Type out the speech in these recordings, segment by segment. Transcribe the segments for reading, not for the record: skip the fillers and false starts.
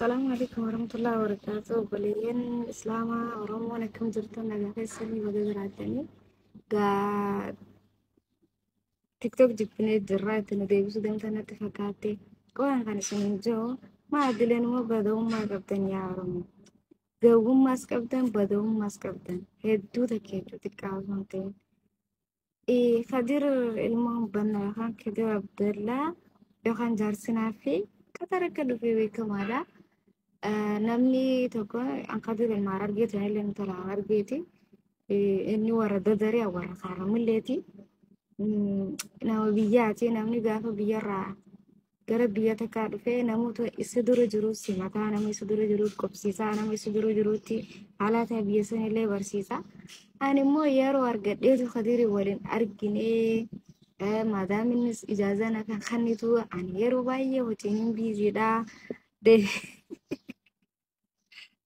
Assalaamu alaikum warahmatullahi wabarakatuh. Obboleeyyan Islaamaa Oromoon akkam jirtan, nagaa keessanii, baga jiraattanii. Gaa TikTok jibbinee jirra, itti nu deebisuu deemtan natti fakkaate. Qo'aan kan isin hin jiru maa adileen immoo bada'ummaa qabdan yaa Oromoo. Gowwummaas qabdan, bada'ummaas qabdan. Hedduu takka hedduu xiqqaa osoo hin ta'in. Kadir ilma hubbannaa yookaan Kadir Abdallaa yookaan jaarsinaa fi Qatar akka dhufe beekamaadha. Namni tokko an Kadir ilma Harargeeti, anillee intala Harargeeti. Inni warra Dadaree, warra Kaaramilleeti. Nama biyyaati. Namni gaafa biyyarraa gara biyya takkaa dhufee namoota isa dura jiru simataa, nama isa dura jiru qubsiisaa, nama isa dura jirutti haala ta'e biyya sanillee barsiisa. Ani immoo yeroo argadheetu Kadirii waliin arginee, maadaam innis ijaazaa na kan kennitu ani yeroo baay'ee hojiin biiziidha.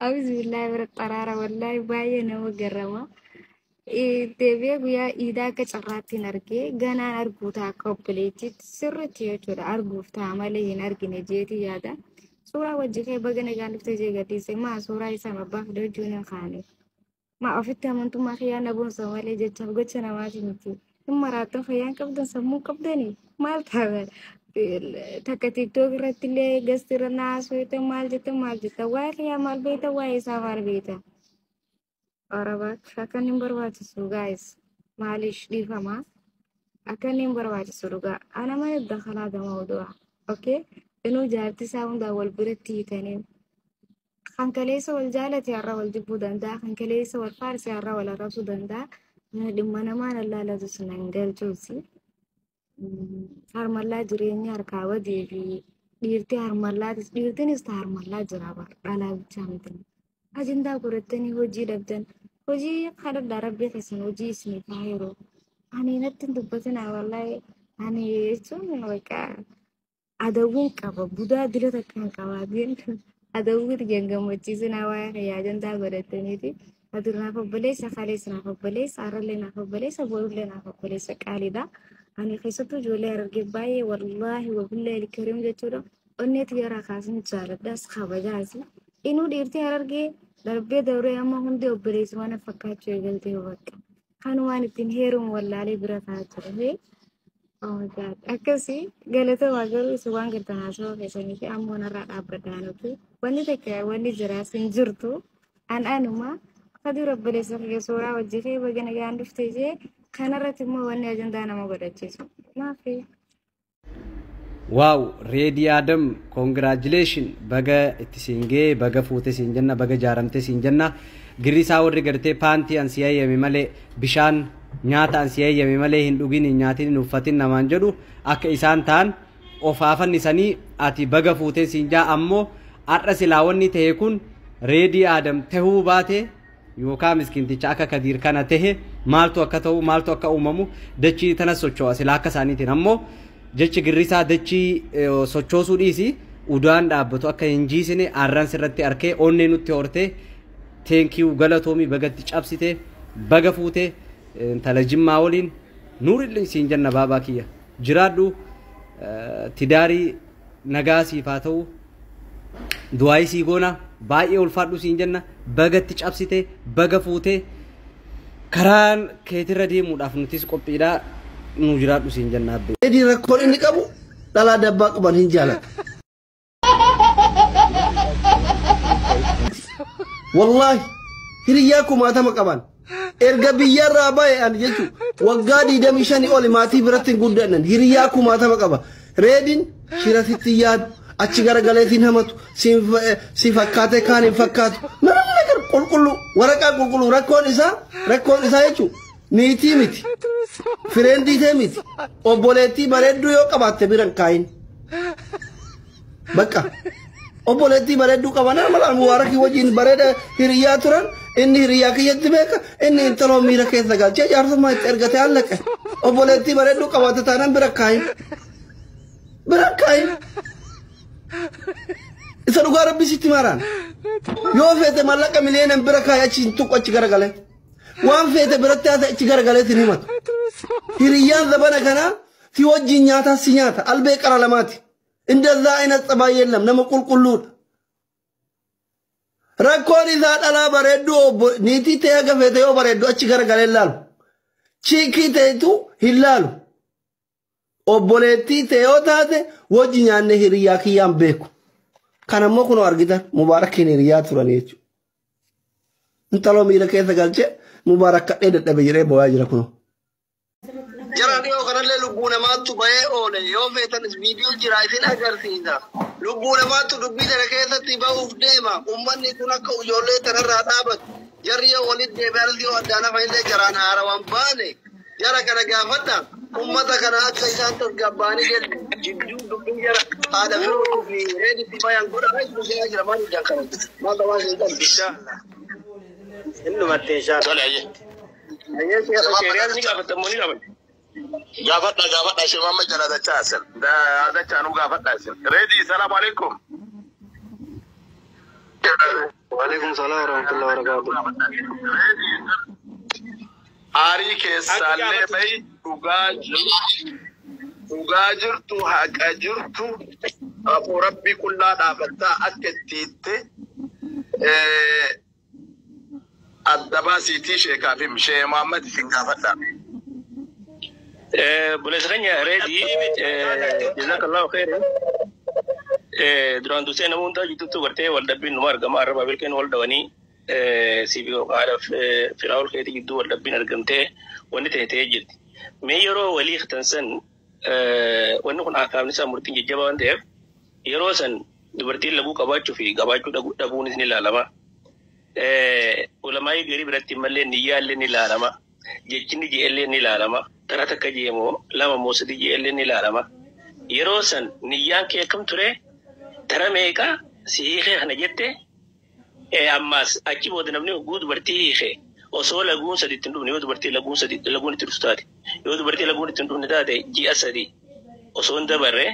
Auzubillahi bira xaraara, wallaahi baay'ee nama garrama. Deebi'ee guyyaa iidaa akka carraatti hin argee, ganaan arguu ta'a akka obboleettiitti sirriitti jechuudha, arguuf ta'a malee hin argine jeetii yaada. Suuraa wajji kee baga nagaan dhuftee jee gadhiise, maa suuraa isaa abbaa fidee wajjin hin kaane. Maa ofitti amantummaa kiyyaa na boonsa malee jechaaf gocha namaati miti. Hin maraattan, fayyaan qabdan, sammuu qabdanii maal ta'a? Takka TikTok irratti illee gasti irra naasuu maal jette, maal jette, waa'ee kiyyaa maal beekta, waa'ee isaa maal beekta? Arabaak akka inni hin barbaachisu guys, maaliif dhiifama, akka inni hin barbaachisu dhugaa ana mana dakalaa gama odu'a. Okay, inuu jaarti isaa hundaa wal biratti hiitanii, kan kaleessa wal jaalate har'a wal jibbuu danda'a, kan kaleessa wal faarse har'a wal arrabsuu danda'a. Dhimma namaan allaalatu sunan galchuusi. Harmallaa jireenya harkaa badii fi dhiirtii harmallaatis, dhiirtiinis ta harmallaa jira bar, dhalaa bichaa miti. Ajandaa godhattanii hojii dhabdan, hojii kadhadhaa rabbii keessan hojii isiniif haa yeroo. Ani natti hin dubbatinaa, wallaahi ani jechuun bakka adawwiin qaba, budaa dila takka hin qabaatiin adawwii tiyyan gammachiisinaa waa'ee kiyya ajandaa godhattaniiti. Ati naaf obboleessa, kaleessa naaf obboleessa, har'allee naaf obboleessa, borullee naaf obboleessa qaaliidha. Ani keessattuu ijoollee Harargee baay'ee, wallaahi wabillaahi kariim jechuudha. Onnee tiyyaraa kaasin jaaladhaas kabajaas. Inuu dhiirtii Harargee darbee dabree amma hundi obboleessi mana fakkaachuu eegaltee bakka. Kanumaan ittiin heerumu wallaalee bira taa'aa jira. Oh my God. Akkasii galatooma, garuu isin waan gartan haasawaa keessanii fi ammoo narraa dhaabbadhaan, okay? Wanni takka wanni jiraas hin jirtu. An anuma Kadir obboleessa kiyya suuraa wajji kee baga nagaan dhufte jee, kanarratti immoo wanni ajandaa nama godhachiisu. Maafi? Wow, Reedi Adam, congratulation, baga itti siin ga'e, baga fuute siin jenna, baga jaaramte siin jenna. Girrisaa warri gartee paantii an si hayyame malee, bishaan nyaata an si hayyame malee hin dhugin, hin nyaatin, hin uffatin namaan jedhu akka isaan ta'an ofaa fannisanii, ati baga fuutee siin jaa. Ammoo har'a silaa wanni ta'e kun Reedii Adam tahuu baate yookaan miskiinticha akka Kadiir kana tahe, maaltu akka ta'u, maaltu akka uumamu, dachii tana socho'a silaa akka isaaniitiin. Ammoo jechi girrisaa dachii sochoosuu dhiisi, udaan dhaabbatu akka hin jiisine arran sirratti arkee onnee nutti horte. Thank you, galatoomii, bagatti cabsite, baga fuute intala Jimmaa waliin. Nuurillee siin jenna, baabaa kiyya jiraadhu, tidaarii nagaa siif haa ta'u, du'aayii sii goona, baay'ee ulfaadhu siin jenna. Bagatti cabsite, baga fuute, karaan keetirra deemuudhaaf nutis qophiidha, nu jiraadhu siin jenna abbee. Reedii rakkoon inni qabu dhalaa dabbaa qaban hin jaalatu. Wallaahi hiriyyaa kumaatama qaban. Erga biyyarraa bahe ani jechuun waggaa 25 oli maatii biratti hin guddannan, hiriyyaa kumaatama qaba. Reediin shira sitti yaadu, achi garagaleetiin hamatu, si fakkaate kaan hin fakkaatu. Nama ነገር qulqulluu, waraqaa qulqulluu. Rakkoon isaa jechuun niitii miti. Friendii ta'e miti. Obboleettii bareedduu yoo qabaatte bira hin kaayin. Bakka obboleettii bareedduu qaban mala Mubaarakii wajjin bareeda hiriyyaa turan, inni hiriyyaa kiyyatti beeka, inni intaloo miira keessa galchee jaarsummaa itti ergate allaqe. Obboleettii bareedduu qabaatte taanaan bira kaayin. Bira kaayin. Isa dhugaa rabbi sitti maraan. Yoo feete mallaqa miliyoonan bira kaayi, achi hin tuqu, achi garagalee. Waan feete biratti haasa, achi garagaleetiin himatu. Hiriyyaan zabana kanaa si wajjin nyaataa si nyaata, albee qara lamaati. እንደዛ አይነት ጸባይ የለም። Nama qulqulluudha. Rakkoon isaa dhalaa bareedduu obbo niitii ta'e haga feete yoo bareeddu achi garagalee hin laalu. Chiikii ta'etu hin laalu. Obboleettii ta'e yoo taate wajji nyaanne hiriyyaa kiyyaan beeku. Kanammoo kunoo argitan Mubaarakiin hiriyyaa turan jechuudha. Intaloo miira keessa galchee Mubaarak kadhee dadhabe jedhee boo'aa jira kunoo. Jara dhiyoo kanallee lubbuu namaattu bahee oole yoo feetanis viidiyoo jira isin agarsiisa. Lubbuu namaattu dubbii tana keessatti bahuuf deema. Uummanni kun akka ijoollee tanarraa dhaabatu. Jarri yoo walitti deebi'an yoo addaan hafa illee jaraan haarawaan baane jara kana gaafadha. Uummata kana akka isaan tasgabbaa'anii jedhu jidduu dubbii jara haadha firoo fi reeditti bayan godha. Jira jira maal ijaan kana maal qabaa isin qabdi. Inshallah. Innumatte inshallah. Tole ayyee. Sheeriyaan ni gaafatamu ni gaafata. Gaafadha gaafadha ishee mamma jala dachaa asin. Dachaa nu gaafadha asin. Reedi salaamu alaikum. Waalaikum salaam warahmatullahi wabarakatuh. Aarii keessaallee bahi dhugaa jirtu dhugaa jirtu haqa jirtu afur rabbii qullaa dhaabattaa akka ittiitti adda baasiitii sheekaa fi shee Muhammad isin gaafadha. Buleessa keenya reedii jazakallahu khairan. Duraan dursee nama hundaa jidduutti gartee wal dhabbiin numa argama arraba bilkeen wal dhawanii siif haadha firaa'ol keetii gidduu wal dhabbiin argamtee wanni ta'e ta'ee jirti. Mee yeroo walii hitan san wanni kun akaamni isaa murtiin jajjabaa waan ta'eef yeroo san dubartiin laguu qabaachuu fi qabaachuu dhabuunis ni ilaalama. Ulamaayii garii biratti mallee niyyaallee ni ilaalama. Jechinni je'ellee ni ilaalama. Tara takka jeemoo lama moo sadi je'ellee ni ilaalama. Yeroo san niyyaan kee akkam ture tara meeqa si hiikee kana jette ammas achi booda namni hogguu dubartii hiike osoo laguun sadi ittiin dhufne yoo dubartii laguun sadi laguun itti dhuftu taate yoo dubartii laguun ittiin dhufne taate ji'a sadi osoo hin dabarre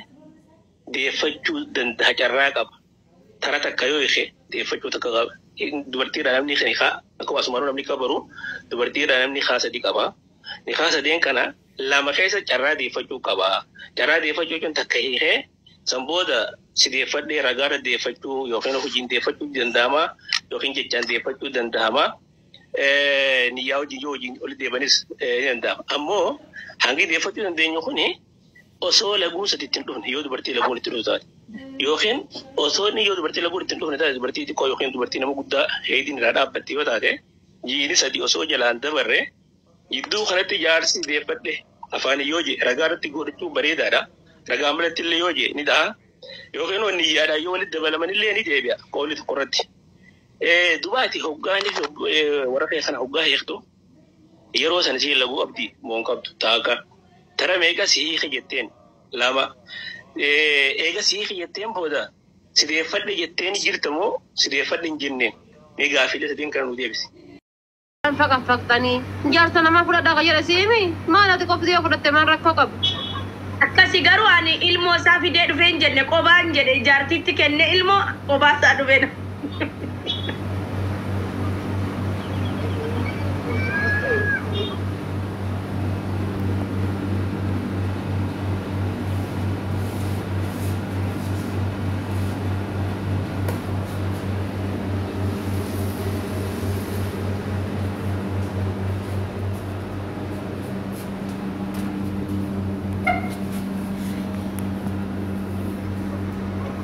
deeffachuu danda'a carraa qaba. Tara takka yoo hiike deeffachuu takka qaba. Dubartiidhaa namni nikaa akkuma asumaanuu namni kabaru dubartiidhaa namni nikaa sadi qaba. Nikaa sadeen kana lama keessa carraa deeffachuu qaba. Carraa deeffachuu jechuun takka hiikee san booda si deeffadhee ragaarra deeffachuu yookiin hojiin deeffachuu danda'ama yookiin jechaan deeffachuu danda'ama. Niyyaa hojii yoo hojiin oli deebanis ni danda'ama. Ammoo hangi deeffachuu dandeenyu kuni osoo laguun sadi ittiin dhufne yoo dubartii laguun itti dhuftu taate yookiin osoo inni yoo dubartii laguun ittiin dhufne taate dubartii xiqqoo yookiin dubartii nama guddaa heediin irraa dhaabbatte yoo taate jiini sadi osoo jalaan dabarre jidduu kanatti jaarsi deeffadhe afaan yoo je ragaa irratti godhachuu bareedaadha. Ragaa malatti illee yoo je ni dhaha yookiin wanni niyyaadhaan yoo walitti dabalaman illee ni deebi'a qawli tokko irratti. Dubaati hoggaanii warra kee kana hoggaa hiiktu yeroo sana si laguu qabdi moon qabdu taaka. Tara meeqa si hiike jetteen lama. Eega si hiike jetteen booda si deeffadhe jetteen jirta moo si deeffadhe hin jenneen mee gaaffiilee sadeen kana nu deebisi. Faqaffaqxanii jaarsa namaa fudhadhaa kan jedhe siimi maal ati qofti yoo fudhatte maal rakkoo qabu? Akkasi garuu ani ilmoo isaa fidee dhufee hin jenne qobaan jedhe jaartiitti kenne ilmoo qobaa isaa dhufee na.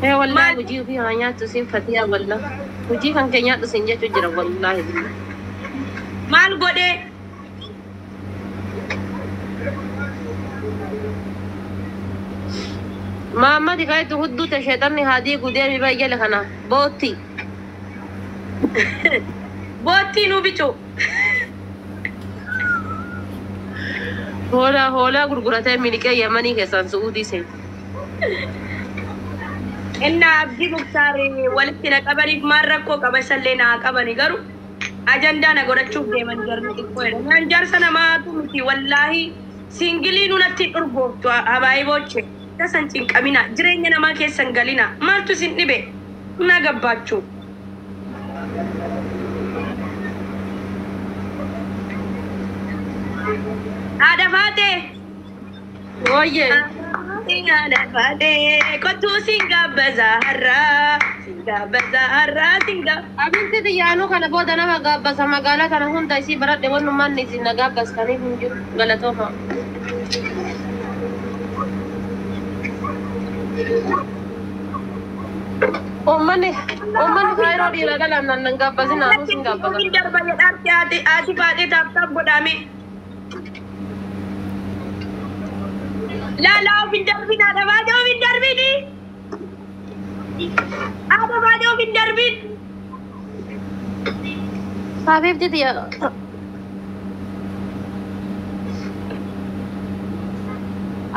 Wallahi Maal hojii ofii haa nyaattu siin fatiyaa wallah. Hojii kan kee nyaadhu siin jechuu jira wallahi billahi. Maal godhee? Maammadi kaayitu hudduu ta sheexanni haa diigu deemi bayyale kana bootti. Boottii nu bicu. Hoolaa hoolaa gurguratee miliqee Yamanii keessaan Su'uudii seene. Innaa Abdii Muktaar walitti na qabaniif maal rakkoo qaba isallee naa qabani garuu ajandaa na godhachuuf deeman jarri xiqqoo jedha. Naan jaarsa namaatu miti wallaahi siingilii nunatti hin dhurgooftu habaayee booche. Tasan cinqamina jireenya namaa keessan galina maaltu isin dhibe na gabbaachuu. Haadha faatee. Ooyyee. Haadha faatee kottuu siin gaabbaza har'aa Singaabasa har'aa singaabasa. Abinti xiyyaanuu kana booda nama gaabbasa magaalaa kana hunda isii baradhe wannummaan isin na gaabbastaniif hin jiru galatooma. Uummanni kaayiroo dhiira dhalaan nan nan gaabbasin anuu sin gaabbasa. Hin darba jedhaatti haati haati baatee taap taap godhame. Laalaa of hin darbin haadha baatee of hin darbini. Haadha baatee of hin darbin. Saafiifti xiyya.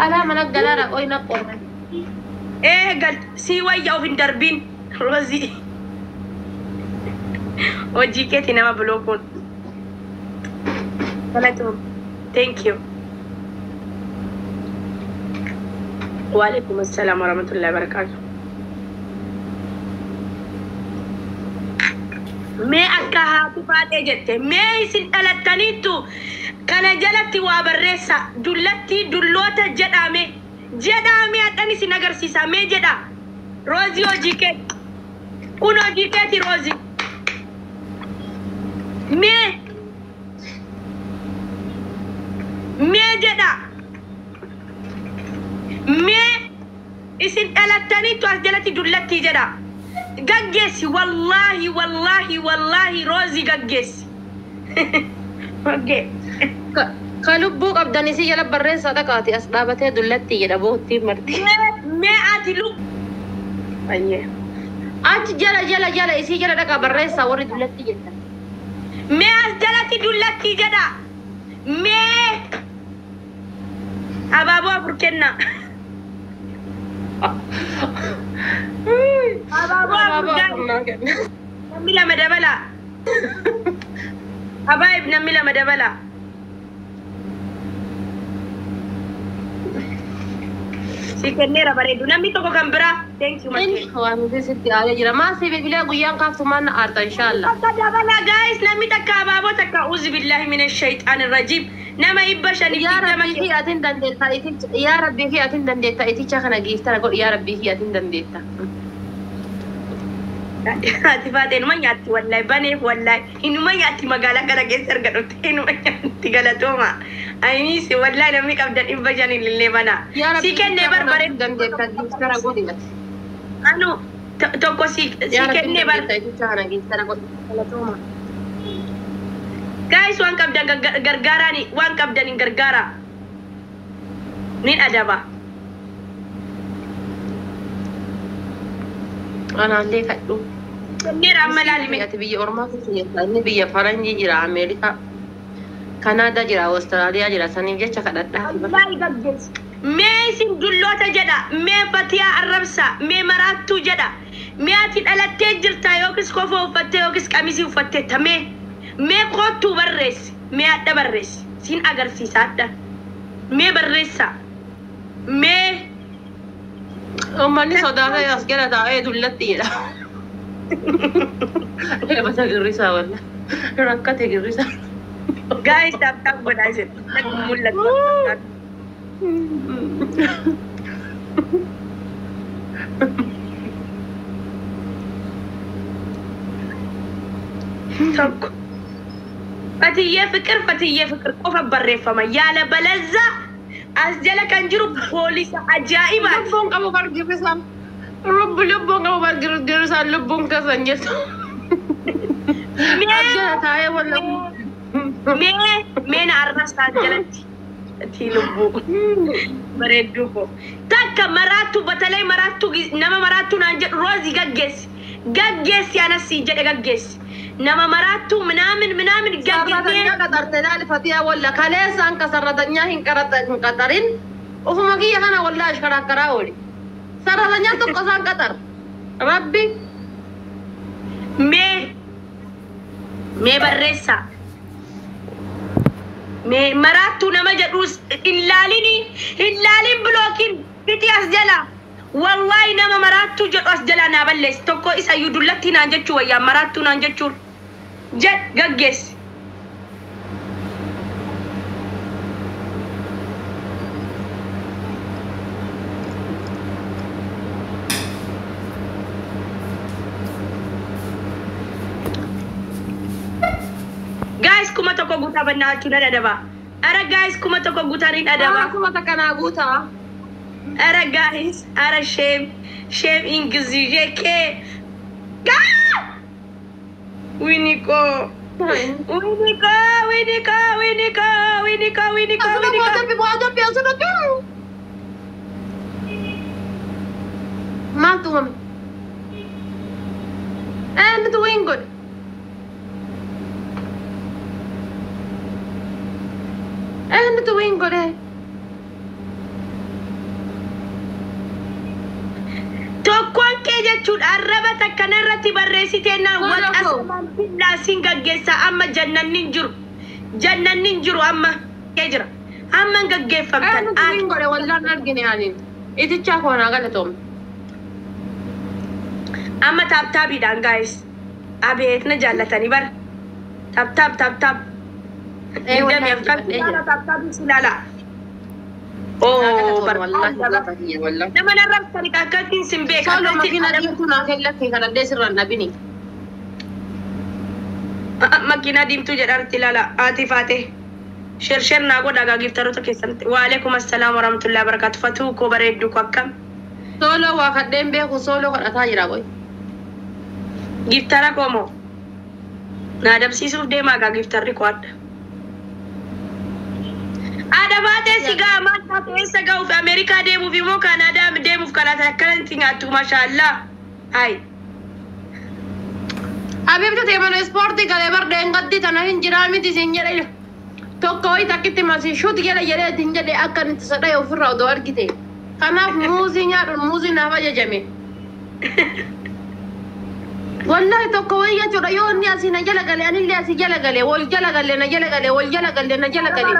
Alaa mana galaana qoy na qorre. Ee gal sii wayya of hin darbin. Roozii. Hojii keeti nama bilookuun. Galatoom. Thank you. Waalaikum assalam warahmatullahi wabarakatuh. Mee akka haati baatee jette mee isin dhalattaniittu kana jalatti waa barreessa dullatti dulloota jedhame jedhame hadhan isin agarsiisa mee jedha roozii hojii keeti kun hojii keeti roozii mee mee jedha mee isin dhalattaniittu as jalatti dullatti jedha gaggeessi wallaahi wallaahi wallaahi roozii gaggeessi okay. Ka lubbuu qabdan isii jala barreessaa dhaqaati as dhaabatee dullatti jedha boottiin marti. Mee ati lub ayyee Achi jala jala jala isii jala dhaqaa barreessaa warri dullatti jettan. Mee as jalatti dullatti jedha mee abaaboo afur kenna abaaboo afur gaari namni lama dabala abaayib namni lama dabala si kenneera bareedu namni tokko kan biraa thank you makkee Waan nuti sitti aayee jira. Maa si bilbilee guyyaan kaaftu maan na aarta inshaallah. Takka dabala guys namni takka abaaboo takka uzu billahi min shayxaan rajiim nama dhibba shaniif Yaa digdama Rabbii fi atin dandeetta iticha yaa Rabbii fi atin dandeetta iticha kana giiftara godhi yaa Rabbii fi atin dandeetta. Ati baatee inuma nyaatti wallahi baneef wallahi inuma nyaatti magaalaa kana keessa erga dhufte inuma nyaatti galatooma. Ayinis wallahi namni qabdan dhibba shaniin illee bana. Yaa Si Rabbii kennee iticha kana barbare atin dandeetta giiftara godhi ati. anu tokko si si Yaa Rabbii kennee bar dandeetta iticha kana giiftara godhi galatooma. guys waan qabdan gargaaraani waan qabdan hin gargaara. Nin adaba. Anaallee kadhu. Kenneera amma laalime. Ati biyya ormaa keessa jirta inni biyya faranjii jira Ameerikaa. Kanaadaa jira Awustiraaliyaa jira saniif jecha kadhadhaa. Wallahi gaggeessi. Mee isin dulloota jedha, mee fatiyaa arrabsa, mee maraattuu jedha. Mee ati dhalattee jirta yookiis kofoo uffattee yookiis qamisii uffatteetta mee. Mee koottuu barreessi, mee hadha barreessi. Siin agarsiisa hadha. Mee barreessa. Mee Uummanni sodaatee as jala taa'ee dullatti jedha. Bata girrisaa walla. Rakkate girrisaa. Guys tap tap godhaa isin. Natti mul'atu. Tokko. Fatiyyee fiqir fatiyyee fiqir qofa barreeffama. Yaala balazza as jala kan jiru poolisa ajaa'ibaati. Lubbuun qabu bar girrisaan. Lubbu lubbuun qabu bar girrisaan lubbuun keessan jettu. As jala taa'ee walla. Mee mee na arrabsaa jalatti. Ati lubbuu bareedduu koo. Takka maraattuu batalee maraattuu nama maraattuu naan jedhu roozii gaggeessi. Gaggeessi anas sii jedhe gaggeessi. Nama maraattuu minaamin minaamin gaggeessee. Sarratanyaa qaxarte laali fatiyaa walla kaleessaan ka sarratanyaa hin qaxarin ufuma kiyya kana walla ashkarakkaraa ooli. Sarratanyaan tokko isaan qaxar. Rabbi Mee mee barreessaa. Mee maraattuu nama jedhus hin laalini hin laalin bilookiin fixi as jala. Wallaahi nama maraattuu jedhu as jala naa balleessi. Tokko isayyuu dullatti naan jechuu wayyaa maraattuu naan jechuun. Jedh gaggeessi. 1000 guutaa bannaachuu na dhadhaba. Ara guys, 1000 guutaniin adaba. 1000 naa guutaa. Ara guys, ara shame, shame ingizije kee. Winiko. Winiko, Winiko, Winiko, Winiko, Winiko, Asirra Winiko. Adabbi adabbi asirratti. Maaltu uumame? Eenyutu wayin godhe? Eenyutu wayin godhe? Tokkoon kee jechuun arraba takka narratti barreessitee naan Maal waaqa koo? samaan billaa siin gaggeessa amma jannanni hin jiru. Jannanni hin jiru amma kee jira. Amma hin gaggeeffamtan. Eenyutu wayin godhe wallaan argine ani. Itichaa koo naa galatoomne. Amma tap tapiidhaan guys. Abeet na jaallatanii bara. Tap tap tap tap. Ee Digdamii wallaahi afran jaalladhee jira. tap tapii si ilaala. Naa Oo galatoomne wallaahi barbaada. gaafa wallaahi. Nama narrabsanii akkattiin sin beeka. Solo Akkattiin makiina diimtuu naa kennatti kadhadhee sirraan dhabini. Makiinaa diimtuu jedharti ilaala. Haati faate. Share share naa godhaa gaa giftaroota keessatti. Waalaikum assalaam warahmatullahi wabarakatuh. Fatuu koo bareedduu koo akkam. Solo waa kadheen beeku solo kadhataa jira boy. Giftara koo moo? Na adabsiisuuf deemaa gaa giftarri koo adda. Haadha baatee si gaa maal taate eessa ga'uuf Ameerikaa deemuuf immoo Kaanaadaa deemuuf kanaata akkanatti nyaattu maashaallaa. Hai. Habibti teemana ispoortii galee bar dheengaddi tana hin jiraa miti siin jedhe. Tokko wayi takkitti masi shut jedhe jedhee ittiin jedhe akka inni itti sadhaye ofirraa odoo argite. Kanaaf muuzii nyaadhuun muuzii naaf ajajame. Wallahi tokko wayi jechuudha yoo inni asii na jala gale anillee asii jala gale wal jala galle na jala gale wal jala galle na jala gale.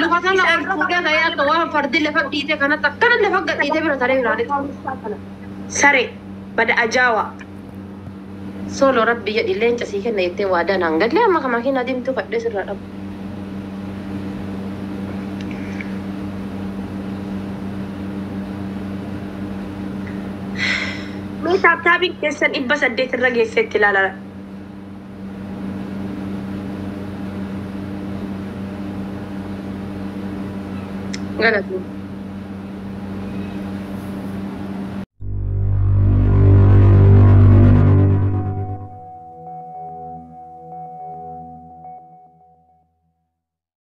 Luka sana ol fuudhee ka'ee akka waan fardi lafa dhiite kanatti akkana lafa gadhiite bira taree biraa dhiite. Sare bada ajaawaa. Solo rabbi jedhi leenca sii kenna jettee waadaa naan galle amma ka makiinaa diimtuu fadhee sirraa dhabu. Mee tap tapiin keessan 800 irra geesseetti ilaalaa. Galatu.